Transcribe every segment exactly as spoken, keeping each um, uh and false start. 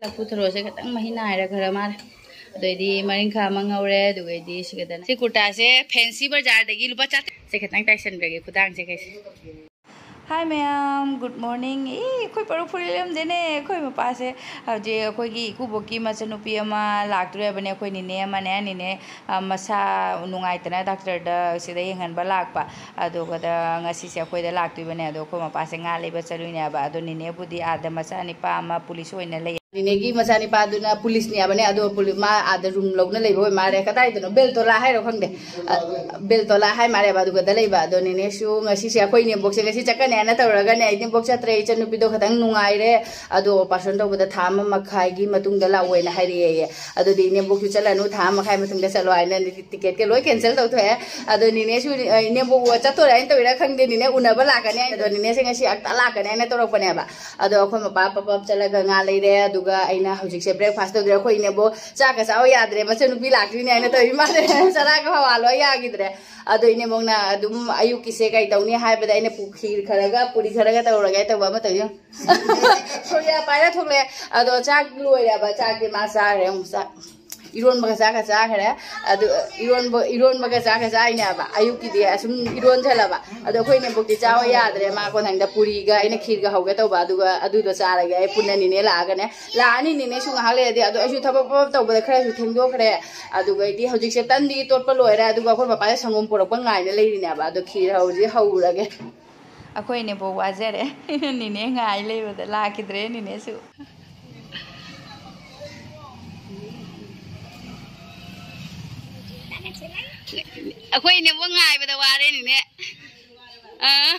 ꯂꯐꯨ ꯊꯔꯣꯁꯦ ꯈꯤꯇꯪ ꯃꯍꯤ ꯅꯥꯏꯔ ꯈꯔ ꯃꯥꯜꯂꯦ꯫ ꯑꯗꯩꯗꯤ ꯃꯔꯤꯡꯈꯥ ꯑꯃ ꯉꯧꯔꯦ꯫ ꯑꯗꯨꯒꯩꯗꯤ ꯁꯤꯒꯗꯅ ꯁꯤ ꯀꯨꯔꯇꯥꯁꯦ ꯐꯦꯟꯁꯤ ꯕꯖꯥꯔꯗꯒꯤ ꯂꯨꯄꯥ ꯆꯥꯇ꯭ꯔꯦꯠꯁꯦ ꯈꯤꯇꯪ ꯇꯥꯏꯁꯟꯈ꯭ꯔꯒꯦ ꯈꯨꯗꯥꯡꯁꯦ ꯀꯩꯁꯦ꯫ ꯍꯥꯏ ꯃꯌꯥꯝ, ꯒꯨꯗ ꯃꯣꯔꯅꯤꯡ꯫ ꯏ, ꯑꯩꯈꯣꯏ ꯄꯔꯨ ꯐꯨꯔꯤꯠ ꯂꯩꯔꯝꯗꯦꯅꯦ꯫ ꯑꯩꯈꯣꯏ ꯃꯄꯥꯁꯦ ꯍꯧꯖꯤꯛ ꯑꯩꯈꯣꯏꯒꯤ ꯏꯀꯨꯕꯣꯛꯀꯤ ꯃꯆꯟꯅꯨꯄꯤ ꯑꯃ ꯂꯥꯛꯇꯣꯔꯦ ꯍꯥꯏꯕꯅꯦ꯫ ꯑꯩꯈꯣꯏ ꯅꯤꯅꯦ ꯑꯃꯅꯦ, ꯅꯤꯅꯦ, ꯑ, ꯃꯁꯥ ꯅꯨꯡꯉꯥꯏꯇꯅ ꯗꯥꯛꯇꯔꯗ ꯁꯤꯗ ꯌꯦꯡꯍꯟꯕ ꯂꯥꯛꯄ꯫ ꯑꯗꯨꯒꯗ ꯉꯁꯤꯁꯦ ꯑꯩꯈꯣꯏꯗ ꯂꯥꯛꯇꯣꯏꯕꯅꯦ꯫ ꯑꯗꯣ ꯑꯩꯈꯣꯏ ꯃꯄꯥꯁꯦ ꯉꯥ ꯂꯩꯕ ꯆꯠꯂꯨꯏꯅꯦꯕ꯫ ꯑꯗꯣ ꯅꯤꯅꯦꯕꯨꯗꯤ ꯑꯥꯗ ꯃꯆꯥꯅꯤꯄꯥ ꯑꯃ ꯄꯨꯂꯤꯁ ꯑꯣꯏꯅ ꯂꯩ꯫ ꯅꯤꯅꯦꯒꯤ ꯃꯆꯥꯅꯤꯄꯥꯗꯨꯅ ꯄꯨꯂꯤꯁꯅꯦꯕꯅꯦ꯫ ꯑꯗꯣ ꯄꯨꯂꯤ-, ꯃꯥ ꯑꯥꯗ ꯔꯨꯝ ꯂꯧꯅ ꯂꯩꯕ ꯑꯣꯏ ꯃꯥꯜꯂꯦ꯫ ꯀꯗꯥꯏꯗꯅꯣ? ꯕꯦꯜꯇꯣꯂꯥ ꯍꯥꯏꯔꯣ ꯈꯪꯗꯦ꯫ ꯑ, ꯕꯦꯜꯇꯣꯂꯥ ꯍꯥꯏ ꯃꯥꯜꯂꯦꯕ꯫ ꯑꯗꯨꯒꯗ ꯂꯩꯕ꯫ ꯑꯗꯣ ꯅꯤꯅꯦꯁꯨ ꯉꯁꯤꯁꯦ ꯑꯩꯈꯣꯏ ꯏꯅꯦꯝꯕꯣꯛꯁꯦ ꯉꯁꯤ ꯆꯠꯀꯅꯤ ꯍꯥꯏꯅ ꯇꯧꯔꯒꯅꯦ, ꯏꯅꯦꯝꯕꯣꯛ ꯆꯠꯇ꯭ꯔꯦ, ꯏꯆꯟꯅꯨꯄꯤꯗꯣ ꯈꯤꯇꯪ ꯅꯨꯡꯉꯥꯏꯔꯦ, ꯑꯗꯣ ꯑꯣꯄꯔꯦꯁꯟ ꯇꯧꯕꯗ ꯊꯥ ꯑꯃ ꯃꯈꯥꯏꯒꯤ ꯃꯇꯨꯡꯗ ꯂꯥꯛꯑꯣꯅ ꯍꯥꯏꯔꯛꯑꯦꯌꯦ꯫ ꯑꯗꯨꯗꯤ ꯏꯅꯦꯝꯕꯣꯛꯁꯨ ꯆꯠꯂꯅꯨ, ꯊꯥ ꯑꯃ ꯃꯈꯥꯏ ꯃꯇꯨꯡꯗ ꯆꯠꯂꯣ ꯍꯥꯏꯅ ꯇꯤꯀꯦꯠꯀ ꯂꯣꯏ ꯀꯦꯟꯁꯦꯜ ꯇꯧꯊꯣꯛꯑꯦ꯫ ꯑꯗꯣ ꯅꯤꯅꯦꯁꯨ, ꯑ, ꯏꯅꯦꯝꯕꯣꯛ ꯆꯠꯇꯣꯔꯦ ꯍꯥꯏꯅ ꯇꯧꯔꯤꯔꯥ ꯈꯪꯗꯦ, ꯅꯤꯅꯦ ꯎꯅꯕ ꯂꯥꯛꯀꯅꯤ ꯍꯥꯏꯅ꯫ ꯑꯗꯣ ꯅꯤꯅꯦꯁꯦ ꯉꯁꯤ ꯑꯝꯇ ꯂꯥꯛꯀꯅꯤ ꯍꯥꯏꯅ ꯇꯧꯔꯛꯄꯅꯦꯕ꯫ ꯑꯗꯣ ꯑꯩꯈꯣꯏ ꯃꯄꯥ ꯄꯞ ꯄꯞ ꯆꯠꯂꯒ ꯉꯥ ꯂꯩꯔꯦ꯫ ꯑꯗꯨꯒ ꯑꯩꯅ ꯍꯧꯖꯤꯛꯁꯦ ꯕ꯭ꯔꯦꯛꯐꯥꯁ ꯇꯧꯗ꯭ꯔꯦ꯫ ꯑꯩꯈꯣꯏ ꯏꯅꯦꯕꯣꯛ ꯆꯥꯛꯀ ꯆꯥꯎ ꯌꯥꯗ꯭ꯔꯦ, ꯃꯆꯟꯅꯨꯄꯤ ꯂꯥꯛꯇꯣꯏꯅꯦ ꯍꯥꯏꯅ ꯇꯧꯔꯤ ꯃꯥꯜꯂꯦ꯫ ꯆꯔꯥꯒ ꯍꯋꯥ ꯂꯣꯏ ꯌꯥꯈꯤꯗ꯭ꯔꯦ꯫ ꯑꯗꯣ ꯏꯅꯦꯕꯣꯛꯅ ꯑꯗꯨꯝ ꯑꯌꯨꯛꯀꯤꯁꯦ ꯀꯩ ꯇꯧꯅꯤ ꯍꯥꯏꯕꯗ ꯑꯩꯅ ꯄꯨꯈꯤ ꯈꯔꯒ ꯄꯨꯔꯤ ꯈꯔꯒ ꯇꯧꯔꯒꯦ ꯇꯧꯕ ꯑꯃ ꯇꯧꯔꯤ꯫ ꯁꯣꯔꯤꯌꯥ ꯄꯥꯏꯔ ꯊꯣꯛꯂꯛꯑꯦ꯫ ꯑꯗꯣ ꯆꯥꯛ ꯂꯣꯏꯔꯦꯕ, ꯆꯥꯛꯇꯤ ꯃꯥ ꯆꯥꯈ꯭ꯔꯦ꯫ ꯑꯃꯨꯛ ꯆꯥꯛ ꯏꯔꯣꯟꯕꯒ ꯆꯥꯛꯀ ꯆꯥꯈ꯭ꯔꯦ꯫ ꯑꯗꯨ ꯏꯔꯣꯟꯕ, ꯏꯔꯣꯟꯕꯒ ꯆꯥꯛꯀ ꯆꯥꯏꯅꯦꯕ꯫ ꯑꯌꯨꯛꯀꯤꯗꯤ ꯑꯁꯨꯝ ꯏꯔꯣꯟꯁꯜꯂꯕ꯫ ꯑꯗꯣ ꯑꯩꯈꯣꯏ ꯅꯦꯝꯕꯣꯛꯇꯤ ꯆꯥꯎ ꯌꯥꯗ꯭ꯔꯦ꯫ ꯃꯥ ꯀꯣꯟꯊꯪꯗ ꯄꯨꯔꯤꯒ ꯑꯩꯅ ꯈꯤꯔꯒ ꯍꯧꯒꯦ ꯇꯧꯕ꯫ ꯑꯗꯨꯒ ꯑꯗꯨꯗꯣ ꯆꯥꯔꯒꯦ ꯑꯩ ꯄꯨꯟꯅ ꯅꯤꯅꯦ ꯂꯥꯛꯑꯒꯅꯦ꯫ ꯂꯥꯛꯑꯅꯤ ꯅꯤꯅꯦꯁꯨ ꯉꯥꯏꯍꯥꯛ ꯂꯩꯔꯗꯤ꯫ ꯑꯗꯣ ꯑꯩꯁꯨ ꯊꯕꯛ ꯄꯞ ꯇꯧꯕꯗ ꯈꯔꯁꯨ ꯊꯦꯡꯗꯣꯛꯈ꯭ꯔꯦ꯫ ꯑꯗꯨꯒꯩꯗꯤ ꯍꯧꯖꯤꯛꯁꯦ ꯇꯟꯗꯤ ꯇꯣꯠꯄ ꯂꯣꯏꯔꯦ꯫ ꯑꯗꯨꯒ ꯑꯩꯈꯣꯏ ꯃꯄꯥꯁꯦ ꯁꯪꯒꯣꯝ ꯄꯨꯔꯛꯄ ꯉꯥꯏꯅ ꯂꯩꯔꯤꯅꯦꯕ꯫ ꯑꯗꯣ ꯈꯤꯔ ꯍꯧꯔꯁꯤ ꯍꯧꯔꯒꯦ꯫ ꯑꯩꯈꯣꯏ ꯏꯅꯦꯕꯣꯛ ꯋꯥꯖꯔꯦ꯫ ꯅꯤꯅꯦ ꯉꯥꯏ ꯂꯩꯕꯗ ꯂꯥꯛꯈꯤꯗ꯭ꯔꯦ ꯅꯤꯅꯦꯁꯨ꯫ ꯑꯩꯈꯣꯏ ꯏꯅꯦꯕꯣꯛ ꯉꯥꯏꯕꯗ ꯋꯥꯔꯦ ꯅꯤꯅꯦ꯫ ꯑꯥ꯫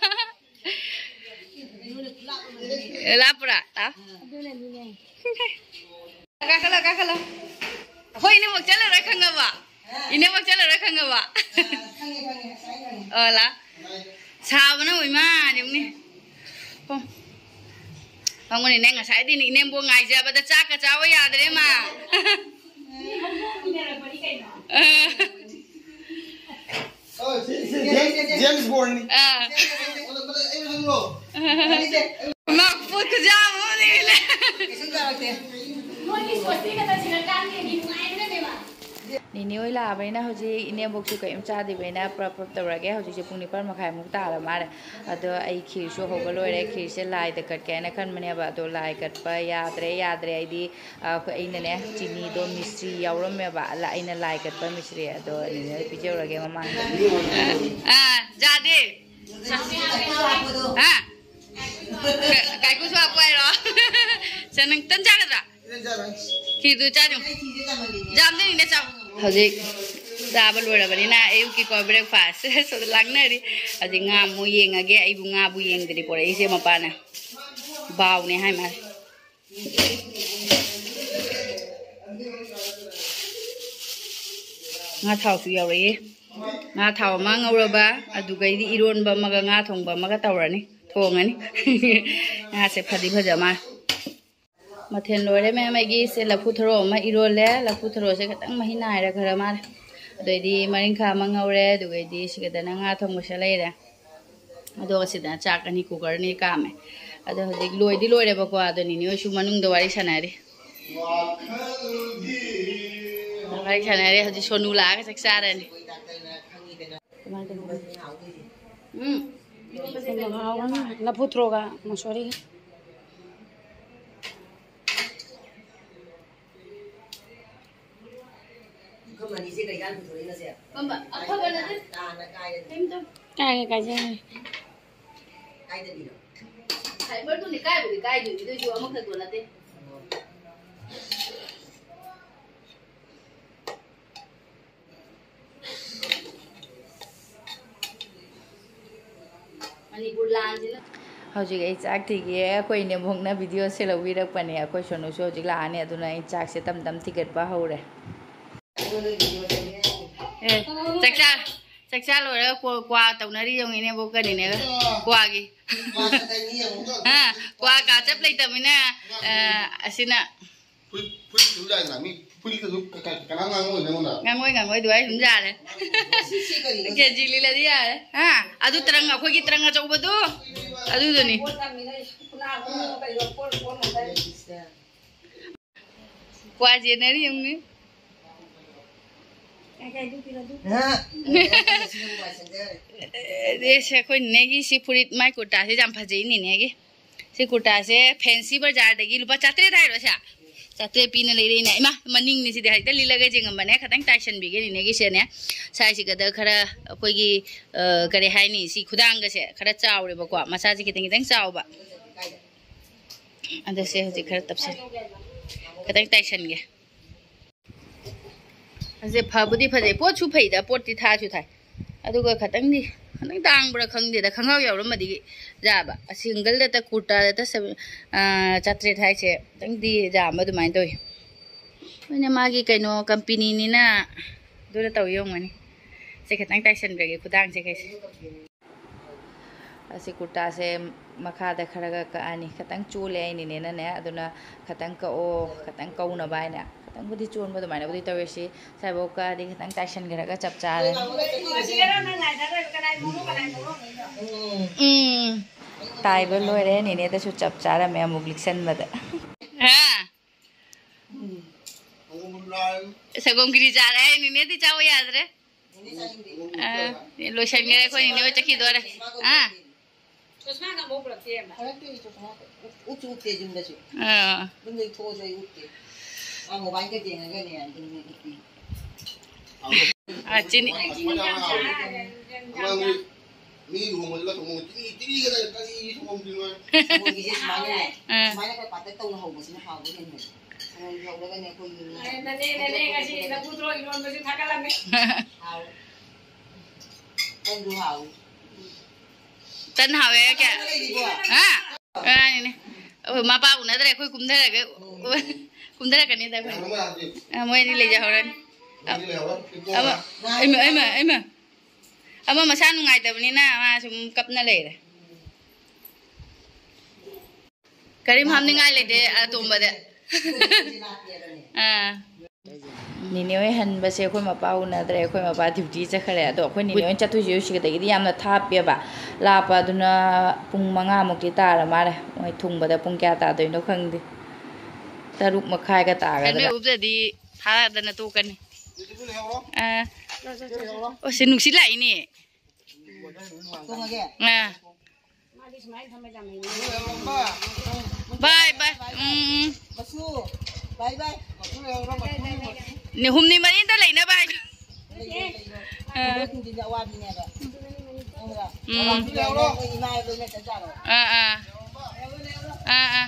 ꯂꯥꯞꯄ꯭ꯔꯥ? ꯂꯥꯞ-, ꯀꯥꯈꯠꯂꯣ, ꯀꯥꯈꯠꯂꯣ꯫ ꯑꯩꯈꯣꯏ ꯏꯅꯦꯕꯣꯛ ꯆꯠꯂꯔꯣꯏ ꯈꯪꯉꯕ? ꯏꯅꯦꯕꯣꯛ ꯆꯠꯂꯔꯣꯏ ꯈꯪꯉꯕ? ꯑꯣ, ꯂꯥ꯫ ꯁꯥꯕꯅ ꯑꯣꯏꯃꯥ ꯌꯦꯡꯉꯨꯅꯦ꯫ ꯐꯝꯃꯨꯅꯦ, ꯅꯪ ꯉꯁꯥꯏꯗꯩꯅꯦ ꯏꯅꯦꯝꯕꯣꯛ ꯉꯥꯏꯖꯕꯗ ꯆꯥꯛꯀ ꯆꯥꯕ ꯌꯥꯗ꯭ꯔꯦ ꯃꯥ꯫ ꯑ꯫ ꯖꯦꯝꯁ ꯕꯣꯟꯅꯤ꯫ ꯑ꯫ ꯃꯥ ꯄꯣꯠ ꯈꯨꯖꯥ ꯑꯃꯅꯦ꯫ ꯃꯣꯏꯒꯤ ꯁꯣꯁꯇꯤꯒ ꯇꯧꯁꯤꯜꯂꯀꯥꯟꯗ ꯌꯦꯡꯉꯤ ꯅꯨꯡꯉꯥꯏꯕꯅꯅꯦꯕ꯫ ꯅꯤꯅꯦ ꯍꯣꯏ ꯂꯥꯛꯑꯕꯅꯤꯅ ꯍꯧꯖꯤꯛ ꯏꯅꯦꯝꯕꯣꯛꯁꯨ ꯀꯔꯤꯝ ꯆꯥꯗ꯭ꯔꯤꯕꯅꯤꯅ ꯄ꯭ꯔꯞ ꯄ꯭ꯔꯞ ꯇꯧꯔꯒꯦ꯫ ꯍꯧꯖꯤꯛꯁꯦ ꯄꯨꯡ ꯅꯤꯄꯥꯟ ꯃꯈꯥꯏꯃꯨꯛ ꯇꯥꯔ ꯃꯥꯜꯂꯦ꯫ ꯑꯗꯣ ꯑꯩ ꯈꯤꯔꯁꯨ ꯍꯧꯕ ꯂꯣꯏꯔꯦ꯫ ꯈꯤꯔꯁꯦ ꯂꯥꯏꯗ ꯀꯠꯀꯦ ꯍꯥꯏꯅ ꯈꯟꯕꯅꯦꯕ, ꯑꯗꯣ ꯂꯥꯏ ꯀꯠꯄ ꯌꯥꯗ꯭ꯔꯦ, ꯌꯥꯗ꯭ꯔꯦ꯫ ꯑꯩꯗꯤ, ꯑ, ꯑꯩꯈꯣꯏ, ꯑꯩꯅꯅꯦ, ꯆꯤꯅꯤꯗꯣ ꯃꯤꯁꯇ꯭ꯔꯤ ꯌꯥꯎꯔꯝꯃꯦꯕ, ꯑꯩꯅ ꯂꯥꯏ ꯀꯠꯄ ꯃꯤꯁꯇ꯭ꯔꯤ꯫ ꯑꯗꯣ ꯅꯤꯅꯦ ꯍꯣꯏ ꯄꯤꯖꯔꯨꯔꯒꯦ ꯃꯃꯥꯡꯗ꯫ ꯑꯥ, ꯌꯥꯗꯦ꯫ ꯍꯥ? ꯀ-, ꯀꯥꯏꯀꯨꯁꯨ ꯍꯥꯞꯄꯨ ꯍꯥꯏꯔꯣ? ꯁꯦ, ꯅꯪ ꯇꯟ ꯆꯥꯒꯗ꯭ꯔꯥ? ꯈꯤꯔꯗꯨ ꯆꯥꯗꯣ꯫ ꯌꯥꯝꯗꯅꯤꯅꯦ, ꯆꯥꯎ꯫ ꯍꯧꯖꯤꯛ ꯆꯥꯕ ꯂꯣꯏꯔꯕꯅꯤꯅ ꯑꯌꯨꯛꯀꯤꯀꯣ breakfast꯫ ꯁꯣꯝꯗ ꯂꯥꯡꯅꯔꯤ꯫ ꯍꯧꯖꯤꯛ ꯉꯥ ꯑꯃꯨꯛ ꯌꯦꯡꯉꯒꯦ꯫ ꯑꯩꯕꯨ ꯉꯥꯕꯨ ꯌꯦꯡꯗ꯭ꯔꯤ ꯄꯣꯔꯛꯏꯁꯦ ꯃꯄꯥꯅ꯫ ꯕꯥꯎꯅꯦ ꯍꯥꯏ ꯃꯥꯜꯂꯦ꯫ ꯉꯥ ꯊꯥꯎꯁꯨ ꯌꯥꯎꯔꯛꯑꯦ꯫ ꯉꯥ ꯊꯥꯎ ꯑꯃ ꯉꯧꯔꯕ, ꯑꯗꯨꯒꯩꯗꯤ ꯏꯔꯣꯟꯕ ꯑꯃꯒ ꯉꯥ ꯊꯣꯡꯕ ꯑꯃꯒ ꯇꯧꯔꯅꯤ, ꯊꯣꯡꯉꯅꯤ꯫ ꯉꯥꯁꯦ ꯐꯗꯤ ꯐꯖ ꯃꯥꯜꯂꯦ꯫ ꯃꯊꯦꯜ ꯂꯣꯏꯔꯦ ꯃꯌꯥꯝ꯫ ꯑꯩꯒꯤꯁꯦ ꯂꯐꯨ ꯊꯔꯣ ꯑꯃ ꯏꯔꯣꯜꯂꯦ꯫ ꯂꯐꯨ ꯊꯔꯣꯁꯦ ꯈꯤꯇꯪ ꯃꯍꯤ ꯅꯥꯏꯔ ꯈꯔ ꯃꯥꯜꯂꯦ꯫ ꯑꯗꯩꯗꯤ ꯃꯔꯤꯡꯈꯥ ꯑꯃ ꯉꯧꯔꯦ꯫ ꯑꯗꯨꯒꯩꯗꯤ ꯁꯤꯒꯗꯅ ꯉꯥ ꯊꯣꯡꯕꯁꯦ ꯂꯩꯔꯦ꯫ ꯑꯗꯨꯒ ꯁꯤꯗꯅ ꯆꯥꯛ ꯑꯅꯤ ꯀꯨꯀꯔ ꯑꯅꯤ ꯀꯥꯝꯃꯦ꯫ ꯑꯗꯣ ꯍꯧꯖꯤꯛ ꯂꯣꯏꯗꯤ ꯂꯣꯏꯔꯦꯕꯀꯣ꯫ ꯑꯗꯣ ꯅꯤꯅꯦ ꯍꯣꯏꯁꯨ ꯃꯅꯨꯡꯗ ꯋꯥꯔꯤ ꯁꯥꯟꯅꯔꯤ꯫ ꯋꯥꯔꯤ ꯁꯥꯟꯅꯔꯦ꯫ ꯍꯧꯖꯤꯛ ꯁꯣꯅꯨ ꯂꯥꯛꯑꯒ ꯆꯥꯛ ꯆꯥꯔꯅꯤ꯫ ꯀꯃꯥꯏꯅ ꯇꯧꯕꯅꯣ? ꯎꯝ꯫ ꯂꯐꯨ ꯊꯔꯣꯒ ꯃꯁꯣꯔꯤꯒ꯫ ꯀꯝꯕ? ꯑꯐꯕ ꯅꯠꯇꯦ꯫ ꯀꯩꯝ ꯇꯧ-, ꯀꯥꯏꯒꯦ, ꯀꯥꯏꯖꯔꯦ꯫ ꯐꯥꯏꯕꯔꯗꯨꯅꯤ ꯀꯥꯏꯕꯨꯗꯤ ꯀꯥꯏꯗꯣꯏꯅꯤ, ꯑꯗꯨꯏꯁꯨ ꯑꯃꯈꯛꯇꯣ ꯅꯠꯇꯦ꯫ ꯃꯅꯤꯄꯨꯔ ꯂꯥꯟꯁꯤꯅ꯫ ꯍꯧꯖꯤꯛ ꯑꯩ ꯆꯥꯛ ꯊꯤꯒꯦ꯫ ꯑꯩꯈꯣꯏ ꯏꯅꯦꯝꯕꯣꯛꯅ video ꯁꯦ ꯂꯧꯕꯤꯔꯛꯄꯅꯦ꯫ ꯑꯩꯈꯣꯏ ꯁꯣꯅꯨꯁꯨ ꯍꯧꯖꯤꯛ ꯂꯥꯛꯑꯅꯤ, ꯑꯗꯨꯅ ꯑꯩ ꯆꯥꯛꯁꯦ ꯇꯞ ꯇꯞ ꯊꯤꯒꯠꯄ ꯍꯧꯔꯦ꯫ ꯑꯦ, ꯆꯥꯛꯆꯥ, ꯆꯥꯛꯆꯥ ꯂꯣꯏꯔꯒ ꯀ꯭ꯋꯥ, ꯀ꯭ꯋꯥ ꯇꯧꯅꯔꯤ ꯌꯦꯡꯉꯨ, ꯏꯅꯦꯝꯕꯣꯛꯀ ꯅꯤꯅꯦꯒ꯫ ꯀ꯭ꯋꯥꯒꯤ꯫ ꯑꯥ, ꯀ꯭ꯋꯥ ꯀꯥ ꯆꯞ ꯂꯩꯇꯕꯅꯤꯅ, ꯑꯥ, ꯑꯁꯤꯅ꯫ ꯐꯨꯔꯤꯠ, ꯐꯨꯔꯤꯠ ꯊꯨ ꯌꯥꯏꯗꯅ, ꯃꯤ ꯐꯨꯔꯤꯠꯇꯁꯨ ꯀ-, ꯀ-, ꯀꯅꯥꯝ ꯉꯥꯡꯉꯣꯏ ꯅꯉꯣꯟꯗ꯫ ꯉꯥꯡꯉꯣꯏ, ꯉꯥꯡꯉꯣꯏ, ꯑꯗꯨ ꯑꯩ ꯑꯗꯨꯝ ꯌꯥꯔꯦ꯫ ꯁꯤ, ꯁꯤ ꯀꯔꯤꯅꯣ? ꯀꯦꯖꯤ ꯂꯤꯂꯗꯤ ꯌꯥꯔꯦ꯫ ꯍꯥ? ꯑꯗꯨ ꯇ꯭ꯔꯪ, ꯑꯩꯈꯣꯏꯒꯤ ꯇ꯭ꯔꯪ ꯑꯆꯧꯕꯗꯨ, ꯑꯗꯨꯗꯨꯅꯤ꯫ ꯄꯣꯠ ꯇꯝꯃꯤꯅ ꯈꯨꯅꯥ ꯈꯣꯡꯎꯞ ꯀꯩꯅꯣ ꯄꯣꯠ, ꯄꯣꯠ ꯉꯥꯛꯇꯅꯤ꯫ ꯋꯥ ꯆꯦꯟꯅꯔꯤ ꯌꯦꯡꯉꯨꯅꯦ꯫ ꯑꯦ, ꯁꯦ, ꯑꯩꯈꯣꯏ ꯅꯦꯒꯤ ꯁꯤ ꯐꯨꯔꯤꯠ, ꯃꯥꯏ ꯀꯨꯔꯇꯥꯁꯦ ꯌꯥꯝ ꯐꯖꯩ ꯅꯦꯅꯦꯒꯤ꯫ ꯁꯤ ꯀꯨꯔꯇꯥꯁꯦ ꯐꯦꯟꯁꯤ ꯕꯖꯥꯔꯗꯒꯤ ꯂꯨꯄꯥ ꯆꯥꯇ꯭ꯔꯦꯠ ꯍꯥꯏꯔꯣ ꯁꯦ? ꯆꯥꯇ꯭ꯔꯦꯠ ꯄꯤꯅ ꯂꯩꯔꯛꯏꯅꯦ꯫ ꯏꯃꯥ, ꯃꯅꯤꯡꯅꯤ ꯁꯤꯗꯤ ꯍꯦꯛꯇ ꯂꯤꯠꯂꯒ ꯌꯦꯡꯉꯝꯕꯅꯦ꯫ ꯈꯤꯇꯪ ꯇꯥꯏꯁꯟꯕꯤꯒꯦ ꯅꯦꯅꯦꯒꯤꯁꯦꯅꯦ꯫ ꯁꯥꯏꯖꯁꯤꯒꯗ ꯈꯔ ꯑꯩꯈꯣꯏꯒꯤ, ꯑ, ꯀꯔꯤ ꯍꯥꯏꯅꯤ, ꯁꯤ ꯈꯨꯗꯥꯡꯒꯁꯦ ꯈꯔ ꯆꯥꯎꯔꯦꯕꯀꯣ, ꯃꯁꯥꯁꯦ ꯈꯤꯇꯪ ꯈꯤꯇꯪ ꯆꯥꯎꯕ꯫ ꯑꯗꯣ ꯁꯦ ꯍꯧꯖꯤꯛ ꯈꯔ ꯇꯞꯁꯟ-, ꯈꯤꯇꯪ ꯇꯥꯏꯁꯟꯒꯦ꯫ ꯑꯁꯦ ꯐꯕꯨꯗꯤ ꯐꯖꯩ, ꯄꯣꯠꯁꯨ ꯐꯩꯗ, ꯄꯣꯠꯇꯤ ꯊꯥꯁꯨ ꯊꯥꯏ꯫ ꯑꯗꯨꯒ ꯈꯇꯪꯗꯤ, ꯈꯇꯪ ꯇꯥꯡꯕ꯭ꯔꯥ ꯈꯪꯗꯦꯗ, ꯈꯪꯒꯥꯎ ꯌꯥꯎꯔꯝꯃꯗꯤ ꯌꯥꯕ꯫ ꯁꯤꯡꯒꯜꯗꯇ, ꯀꯨꯔꯇꯥꯗꯇ ꯁꯕ-, ꯑꯥ, ꯆꯥꯇ꯭ꯔꯦꯠ ꯍꯥꯏꯁꯦ ꯈꯤꯇꯪꯗꯤ ꯌꯥꯝꯕ ꯑꯗꯨꯃꯥꯏꯅ ꯇꯧꯋꯤ꯫ ꯑꯗꯨꯅ ꯃꯥꯒꯤ ꯀꯩꯅꯣ ꯀꯝꯄꯦꯅꯤꯅꯤꯅ ꯑꯗꯨꯅ ꯇꯧ ꯌꯣꯡꯒꯅꯤ꯫ ꯁꯦ ꯈꯤꯇꯪ ꯇꯥꯏꯁꯟꯈ꯭ꯔꯒꯦ ꯈꯨꯗꯥꯡꯁꯦ ꯀꯩꯁꯦ꯫ ꯑꯁꯤ ꯀꯨꯔꯇꯥꯁꯦ ꯃꯈꯥꯗ ꯈꯔꯒ ꯀꯛꯑꯅꯤ꯫ ꯈꯤꯇꯪ ꯆꯣꯜꯂꯦ ꯑꯩꯅꯤꯅꯦꯅꯅꯦ, ꯑꯗꯨꯅ ꯈꯤꯇꯪ ꯀꯛꯑꯣ, ꯈꯤꯇꯪ ꯀꯧꯅꯕ ꯍꯥꯏꯅ꯫ ꯈꯤꯇꯪꯕꯨꯗꯤ ꯆꯣꯟꯕ ꯑꯗꯨꯃꯥꯏꯅꯕꯨꯗꯤ ꯇꯧꯋꯦ꯫ ꯁꯤ ꯁ꯭ꯋꯥꯏꯐꯥꯎ ꯀꯛꯑꯗꯤ ꯈꯤꯇꯪ ꯇꯥꯏꯁꯟꯈ꯭ꯔꯒ ꯆꯞ ꯆꯥꯔꯦ꯫ ꯎꯝ, ꯇꯥꯏꯕ ꯂꯣꯏꯔꯦ꯫ ꯅꯦꯅꯦꯗꯁꯨ ꯆꯞ ꯆꯥꯔꯝꯃꯦ ꯑꯃꯨꯛ ꯂꯤꯛꯁꯟꯕꯗ꯫ ꯍꯥ? ꯁꯪꯒꯣꯝ ꯀꯤꯔꯤ ꯆꯥꯔꯦ ꯍꯥꯏ, ꯅꯦꯅꯦꯗꯤ ꯆꯥꯕ ꯌꯥꯗ꯭ꯔꯦ꯫ ꯑ, ꯂꯣꯏꯁꯟꯈ꯭ꯔꯦ ꯑꯩꯈꯣꯏ ꯅꯦꯅꯦ ꯍꯣꯏ ꯆꯠꯈꯤꯗꯣꯔꯦ꯫ ꯑꯥ꯫ ꯎꯠꯁꯨ ꯎꯠꯇꯦ ꯌꯨꯝꯗꯁꯨ꯫ ꯑꯥ꯫ ꯌꯨꯝꯗꯒꯤ ꯊꯣꯛꯑꯁꯨ ꯑꯩ ꯎꯠꯇꯦ꯫ ꯃꯥ ꯃꯣꯕꯥꯏꯜꯒ ꯌꯦꯡꯉꯒꯅꯦ ꯑꯗꯨꯝ ꯎꯠꯄꯤ꯫ ꯑ, ꯆꯤꯅꯤ꯫ ꯑꯉꯥꯡꯒꯤ ꯃꯤ ꯂꯨꯍꯣꯡꯕꯗꯒ ꯊꯣꯡꯕ ꯇꯤꯔꯤ ꯇꯤꯔꯤꯒ ꯂꯩꯔꯦ, ꯀꯔꯤ ꯊꯣꯡꯐꯝꯗꯤ ꯅꯣꯏ? ꯁꯪꯒꯣꯝꯒꯤꯁꯦ ꯁꯨꯃꯥꯏꯅꯅꯦ, ꯑꯥ꯫ ꯁꯨꯃꯥꯏꯅ ꯈꯔ ꯄꯥꯇꯛ ꯇꯧꯅ ꯍꯧꯕꯁꯤꯅ ꯍꯥꯎꯕ ꯍꯦꯟꯕꯅꯦ꯫ ꯁꯪꯒꯣꯝ ꯍꯧꯔꯒꯅꯦ ꯑꯩꯈꯣꯏꯒꯤ ꯃꯤ ꯑꯦ, ꯅꯅꯦ, ꯅꯅꯦ, ꯉꯁꯤ ꯂꯐꯨ ꯊꯔꯣ ꯏꯔꯣꯟꯕꯁꯨ ꯊꯥꯒꯠꯂꯝꯃꯦ꯫ ꯍꯥꯎ꯫ ꯇꯟꯗꯨ ꯍꯥꯎꯏ꯫ ꯇꯟ ꯍꯥꯎꯋꯦ ꯀꯌꯥ? ꯂꯩꯔꯤꯕꯣ? ꯍꯥ? ꯀꯅꯥꯅꯤꯅꯦ? ꯑꯩꯈꯣꯏ ꯃꯄꯥ ꯎꯅꯗ꯭ꯔꯦ, ꯑꯩꯈꯣꯏ ꯀꯨꯝꯊꯔꯒ, ꯀꯨꯝꯊꯔꯛꯀꯅꯤꯗ ꯑꯩꯈꯣꯏ꯫ ꯑ, ꯃꯣꯏ ꯑꯅꯤ ꯂꯩꯖꯍꯧꯔꯅꯤ꯫ ꯑ, ꯑꯃ, ꯑꯩꯃ, ꯑꯩꯃ, ꯑꯩꯃ꯫ ꯑꯃ ꯃꯁꯥ ꯅꯨꯡꯉꯥꯏꯇꯕꯅꯤꯅ ꯃꯥ ꯁꯨꯝ ꯀꯞꯅ ꯂꯩꯔꯦ꯫ ꯀꯔꯤꯝ ꯍꯥꯞꯅꯤꯡꯉꯥꯏ ꯂꯩꯇꯦ ꯑꯇꯣꯝꯕꯗ꯫ ꯑꯥ꯫ ꯅꯦꯅꯦ ꯍꯣꯏ ꯍꯟꯕꯁꯦ ꯑꯩꯈꯣꯏ ꯃꯄꯥ ꯎꯅꯗ꯭ꯔꯦ, ꯑꯩꯈꯣꯏ ꯃꯄꯥ ꯗ꯭ꯌꯨꯇꯤ ꯆꯠꯈ꯭ꯔꯦ꯫ ꯑꯗꯣ ꯑꯩꯈꯣꯏ ꯅꯦꯅꯦ ꯍꯣꯏ ꯆꯠꯇꯣꯏꯁꯦ ꯁꯤꯗꯒꯤꯗꯤ ꯌꯥꯝꯅ ꯊꯥꯞꯄꯦꯕ, ꯂꯥꯞꯄ꯫ ꯑꯗꯨꯅ ꯄꯨꯡ ꯃꯉꯥꯃꯨꯛꯇꯤ ꯇꯥꯔ ꯃꯥꯜꯂꯦ ꯃꯣꯏ ꯊꯨꯡꯕꯗ꯫ ꯄꯨꯡ ꯀꯌꯥ ꯇꯥꯗꯣꯏꯅꯣ ꯈꯪꯗꯦ꯫ ꯇꯔꯨꯛ ꯃꯈꯥꯏꯒ ꯇꯥꯒꯗ꯭ꯔꯥ? ꯍꯦꯜꯃꯦꯠ ꯎꯞꯇꯗꯤ ꯊꯥꯗꯅ ꯇꯣꯛꯀꯅꯤ꯫ ꯑꯥ꯫ ꯑꯣ, ꯁꯤ ꯅꯨꯡꯁꯤꯠ ꯂꯥꯛꯏꯅꯦ꯫ ꯇꯣꯡꯉꯒꯦ꯫ ꯑꯥ꯫ ꯕꯥꯏ ꯕꯥꯏ꯫ ꯎꯝ, ꯎꯝ꯫ ꯃꯁꯨ, ꯕꯥꯏ ꯕꯥꯏ꯫ ꯅꯦ, ꯍꯨꯝꯅꯤ ꯃꯔꯤꯗ ꯂꯩꯅꯕ ꯍꯥꯏ꯫ ꯂꯩꯔꯣ, ꯂꯩꯔꯣ꯫ ꯑꯥ꯫ ꯊꯤꯟꯗꯣꯛ ꯊꯤꯟꯖꯤꯟꯗꯤ ꯑꯋꯥꯕꯤꯅꯦꯕ꯫ ꯈꯪꯕ꯭ꯔꯥ? ꯎꯝ꯫ ꯑꯋꯥꯕꯤ ꯂꯩꯔꯣ, ꯅꯣꯏ ꯏꯃꯥ ꯂꯣꯏꯅ ꯆꯠ ꯌꯥꯔꯣꯏ꯫ ꯑꯥ, ꯑꯥ꯫ ꯑꯥ, ꯑꯥ꯫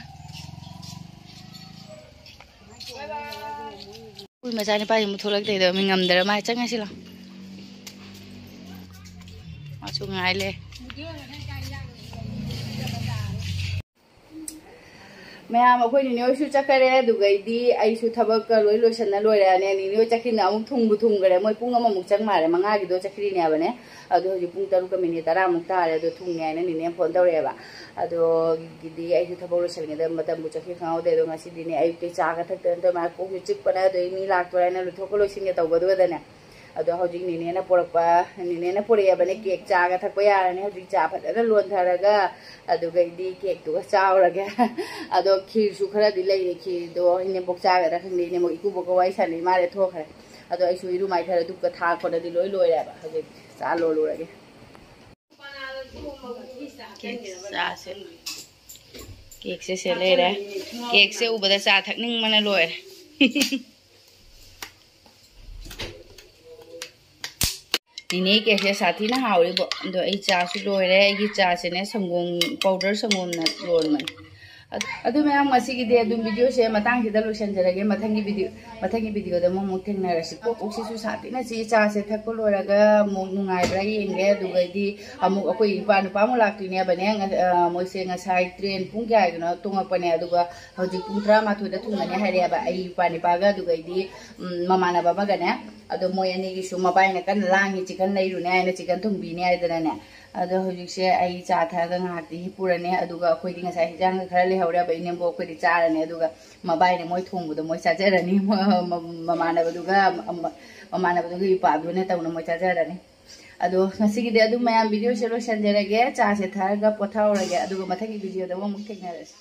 ꯑꯩꯈꯣꯏ ꯃꯆꯥꯅꯨꯄꯥꯁꯤ ꯑꯃꯨꯛ ꯊꯣꯛꯂꯛꯇꯦꯗꯣ, ꯃꯤ ꯉꯝꯗ꯭ꯔ ꯃꯥꯜꯂꯦ꯫ ꯆꯪꯉꯁꯤ ꯂꯥꯎ꯫ ꯃꯥꯁꯨ ꯉꯥꯏ ꯂꯩ꯫ ꯃꯌꯥꯝ, ꯑꯩꯈꯣꯏ ꯅꯤꯅꯦ ꯍꯣꯏꯁꯨ ꯆꯠꯈꯔꯦ, ꯑꯗꯨꯒꯩꯗꯤ ꯑꯩꯁꯨ ꯊꯕꯛꯀ ꯂꯣꯏ ꯂꯣꯏꯁꯟꯅ ꯂꯣꯏꯔꯦꯅꯦ꯫ ꯅꯤꯅꯦ ꯍꯣꯏ ꯆꯠꯈꯤꯅ ꯑꯃꯨꯛ ꯊꯨꯡꯕꯨ ꯊꯨꯡꯈꯔꯦ, ꯃꯣꯏ ꯄꯨꯡ ꯑꯃꯃꯨꯛ ꯆꯪ ꯃꯥꯜꯂꯦ, ꯃꯉꯥꯒꯤꯗꯣ ꯆꯠꯈ꯭ꯔꯤꯅꯦꯕꯅꯦ꯫ ꯑꯗꯣ ꯍꯧꯖꯤꯛ ꯄꯨꯡ ꯇꯔꯨꯛꯀ ꯃꯤꯅꯤꯠ ꯇꯔꯥꯃꯨꯛ ꯇꯥꯔꯦ, ꯑꯗꯣ ꯊꯨꯡꯉꯦ ꯍꯥꯏꯅ ꯅꯤꯅꯦ ꯐꯣꯟ ꯇꯧꯔꯛꯑꯦꯕ꯫ ꯑꯗꯣꯒꯤꯗꯤ ꯑꯩꯁꯨ ꯊꯕꯛ ꯂꯣꯏꯁꯟꯒꯗꯕ ꯃꯇꯝꯕꯨ ꯆꯠꯈꯤ ꯈꯪꯍꯧꯗꯦ꯫ ꯑꯗꯣ ꯉꯁꯤꯗꯤꯅꯦ ꯑꯌꯨꯛꯇꯩ ꯆꯥꯒ ꯊꯛꯇꯅ ꯇꯧꯔ ꯃꯥ ꯀꯣꯛꯁꯨ ꯆꯤꯛꯄꯅ, ꯑꯗꯩ ꯃꯤ ꯂꯥꯛꯇꯣꯔꯦ ꯍꯥꯏꯅ ꯂꯨꯊꯣꯛꯄ ꯂꯣꯏꯁꯤꯟꯒꯦ ꯇꯧꯕꯗꯨꯒꯗꯅꯦ꯫ ꯑꯗꯣ ꯍꯧꯖꯤꯛ ꯅꯤꯅꯦꯅ ꯄꯨꯔꯛꯄ, ꯅꯤꯅꯦꯅ ꯄꯨꯔꯛꯑꯦꯕꯅꯦ, ꯀꯦꯛ ꯆꯥꯒ ꯊꯛꯄ ꯌꯥꯔꯅꯤ꯫ ꯍꯧꯖꯤꯛ ꯆꯥ ꯐꯖꯅ ꯂꯣꯟꯊꯔꯒ ꯑꯗꯨꯒꯩꯗꯤ ꯀꯦꯛꯇꯨꯒ ꯆꯥꯎꯔꯒꯦ꯫ ꯑꯗꯣ ꯈꯤꯔꯁꯨ ꯈꯔꯗꯤ ꯂꯩꯔꯦ, ꯈꯤꯔꯗꯣ ꯏꯅꯦꯝꯕꯣꯛ ꯆꯥꯒꯗ꯭ꯔꯥ ꯈꯪꯗꯦ, ꯏꯅꯦꯝꯕꯣꯛ ꯏꯀꯨꯕꯣꯛꯀ ꯋꯥꯔꯤ ꯁꯥꯟꯅꯩ ꯃꯥꯜꯂꯦ, ꯊꯣꯛꯈ꯭ꯔꯦ꯫ ꯑꯗꯣ ꯑꯩꯁꯨ ꯏꯔꯨ ꯃꯥꯏꯊꯔ ꯙꯨꯞꯀ ꯊꯥ ꯈꯣꯠꯂꯗꯤ ꯂꯣꯏ ꯂꯣꯏꯔꯦꯕ꯫ ꯍꯧꯖꯤꯛ ꯆꯥ ꯂꯣꯜꯂꯨꯔꯒꯦ꯫ ꯀꯦꯛ ꯆꯥꯁꯦ꯫ ꯀꯦꯛꯁꯦ ꯁꯦ ꯂꯩꯔꯦ꯫ ꯀꯦꯛꯁꯦ ꯎꯕꯗ ꯆꯥ ꯊꯛꯅꯤꯡꯕꯅ ꯂꯣꯏꯔꯦ꯫ ꯅꯤꯅꯦ ꯀꯦꯛꯁꯦ ꯁꯥꯊꯤꯅ ꯍꯥꯎꯔꯤꯕꯣ꯫ ꯑꯗꯣ ꯑꯩ ꯆꯥꯁꯨ ꯂꯣꯏꯔꯦ꯫ ꯑꯩꯒꯤ ꯆꯥꯁꯤꯅꯦ ꯁꯪꯒꯣꯝ, ꯄꯥꯎꯗꯔ ꯁꯪꯒꯣꯝꯅ ꯂꯣꯟꯕꯅꯦ꯫ ꯑꯗꯨ, ꯑꯗꯨ ꯃꯌꯥꯝ, ꯉꯁꯤꯒꯤꯗꯤ ꯑꯗꯨꯝ ꯚꯤꯗꯤꯑꯣꯁꯦ ꯃꯇꯥꯡꯁꯤꯗ ꯂꯣꯏꯁꯤꯟꯖꯔꯒꯦ꯫ ꯃꯊꯪꯒꯤ ꯚꯤꯗꯤꯑꯣ, ꯃꯊꯪꯒꯤ ꯚꯤꯗꯤꯑꯣꯗ ꯑꯃꯨꯛ, ꯑꯃꯨꯛ ꯊꯦꯡꯅꯔꯁꯤ꯫ ꯀꯣꯛ ꯄꯨꯛꯁꯤꯁꯨ ꯁꯥꯊꯤꯅ ꯆꯤꯛꯏ꯫ ꯆꯥꯁꯦ ꯊꯛꯄ ꯂꯣꯏꯔꯒ ꯑꯃꯨꯛ ꯅꯨꯡꯉꯥꯏꯕ꯭ꯔꯥ ꯌꯦꯡꯒꯦ꯫ ꯑꯗꯨꯒꯩꯗꯤ ꯑꯃꯨꯛ ꯑꯩꯈꯣꯏ ꯏꯄꯥ ꯅꯨꯄꯥ ꯑꯃꯨꯛ ꯂꯥꯛꯇꯣꯏꯅꯦꯕꯅꯦ꯫ ꯉ-, ꯑ, ꯃꯣꯏꯁꯦ ꯉꯁꯥꯏ ꯇ꯭ꯔꯦꯟ ꯄꯨꯡ ꯀꯌꯥꯒꯤꯅꯣ ꯇꯣꯡꯉꯛꯄꯅꯦ, ꯑꯗꯨꯒ ꯍꯧꯖꯤꯛ ꯄꯨꯡ ꯇꯔꯥꯃꯥꯊꯣꯏꯗ ꯊꯨꯡꯉꯅꯤ ꯍꯥꯏꯔꯛꯑꯦꯕ, ꯑꯩ ꯏꯄꯥ ꯅꯤꯄꯥꯒ, ꯑꯗꯨꯒꯩꯗꯤ, ꯎꯝ, ꯃꯃꯥꯟꯅꯕ ꯑꯃꯒꯅꯦ꯫ ꯑꯗꯣ ꯃꯣꯏ ꯑꯅꯤꯒꯤꯁꯨ ꯃꯕꯥꯏꯅ ꯀꯟꯅ ꯂꯥꯡꯉꯤ, ꯆꯤꯛꯀꯟ ꯂꯩꯔꯨꯅꯦ ꯍꯥꯏꯅ, ꯆꯤꯛꯀꯟ ꯊꯣꯡꯕꯤꯅꯦ ꯍꯥꯏꯗꯅꯅꯦ꯫ ꯑꯗꯣ ꯍꯧꯖꯤꯛꯁꯦ ꯑꯩ ꯆꯥ ꯊꯛꯑꯒ ꯉꯥꯏꯍꯥꯛꯇꯤ ꯍꯤꯞꯄꯨꯔꯅꯤ, ꯑꯗꯨꯒ ꯑꯩꯈꯣꯏꯗꯤ ꯉꯁꯥꯏ ꯍꯤꯟꯖꯥꯡꯒ ꯈꯔ ꯂꯩꯍꯧꯔꯦꯕ, ꯏꯅꯦꯝꯕꯣꯛ ꯑꯩꯈꯣꯏꯗꯤ ꯆꯥꯔꯅꯤ, ꯑꯗꯨꯒ ꯃꯕꯥꯏꯅ ꯃꯣꯏ ꯊꯣꯡꯕꯗꯣ ꯃꯣꯏ ꯆꯥꯖꯔꯅꯤ꯫ ꯃ-, ꯃ-, ꯃꯃꯥꯟꯅꯕꯗꯨꯒ, ꯃ-, ꯃꯃꯥꯟꯅꯕꯗꯨꯒꯤ ꯏꯄꯥꯗꯨꯅ ꯇꯧꯅ ꯃꯣꯏ ꯆꯥꯖꯔꯅꯤ꯫ ꯑꯗꯣ ꯉꯁꯤꯒꯤꯗꯤ ꯑꯗꯨꯝ ꯃꯌꯥꯝ ꯚꯤꯗꯤꯑꯣꯁꯦ ꯂꯣꯏꯁꯟꯖꯔꯒꯦ, ꯆꯥꯁꯦ ꯊꯛꯑꯒ ꯄꯣꯊꯥꯍꯧꯔꯒꯦ, ꯑꯗꯨꯒ ꯃꯊꯪꯒꯤ ꯚꯤꯗꯤꯑꯣꯗ ꯑꯃꯨꯛ ꯊꯦꯡꯅꯔꯁꯤ꯫